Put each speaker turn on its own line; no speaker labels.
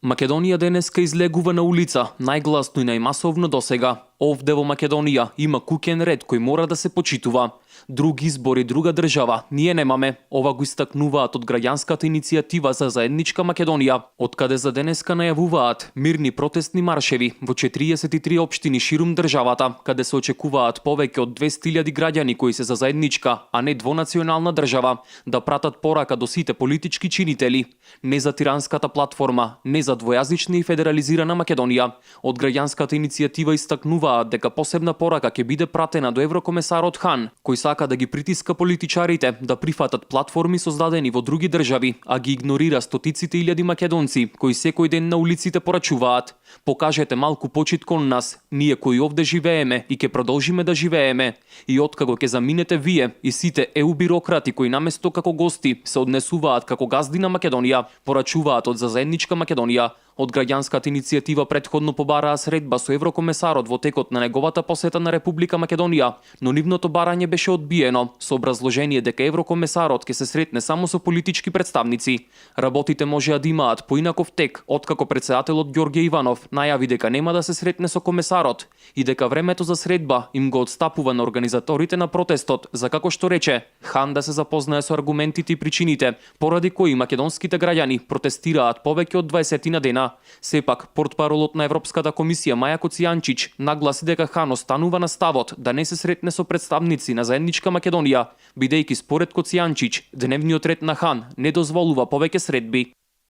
Македонија денеска излегува на улица, најгласно и најмасовно досега. Овде во Македонија има куќен ред кој мора да се почитува. Други избори, друга држава, ние немаме. Ова го истакнуваат од граѓанската иницијатива за заедничка Македонија, откаде за денеска најавуваат мирни протестни маршеви во 43 општини ширум државата, каде се очекуваат повеќе од 200.000 граѓани кои се за заедничка, а не двонационална држава, да пратат порака до сите политички чинители. Не за тиранската платформа, не за двојазична и федерализирана Македонија. Од граѓанската иницијатива истакнуваат дека посебна порака ќе биде пратена до еврокомесарот Хан, кој сака да ги притиска политичарите да прифатат платформи создадени во други држави, а ги игнорира стотиците илјади македонци кои секој ден на улиците порачуваат: покажете малку почит кон нас, ние кои овде живееме и ќе продолжиме да живееме. И откако ќе заминете вие и сите ЕУ бирократи кои наместо како гости се однесуваат како газди на Македонија, порачуваат од за заедничка Македонија. Од граѓанската иницијатива претходно побараа средба со еврокомесарот во текот на неговата посета на Република Македонија, но нивното барање беше одбиено со образложение дека еврокомесарот ќе се сретне само со политички представници. Работите можеа да имаат поинаков тек, откако претседателот Ѓорѓе Иванов најави дека нема да се сретне со комесарот и дека времето за средба им го отстапува на организаторите на протестот, за како што рече Хан да се запознае со аргументите и причините поради кои македонските граѓани протестираат повеќе од 20 на дена. Сепак, портпаролот на Европската комисија Маја Коцијанчич нагласи дека Хан останува на ставот да не се сретне со представници на заедничка Македонија, бидејќи според Коцијанчич дневниот ред на Хан не дозволува повеќе средби.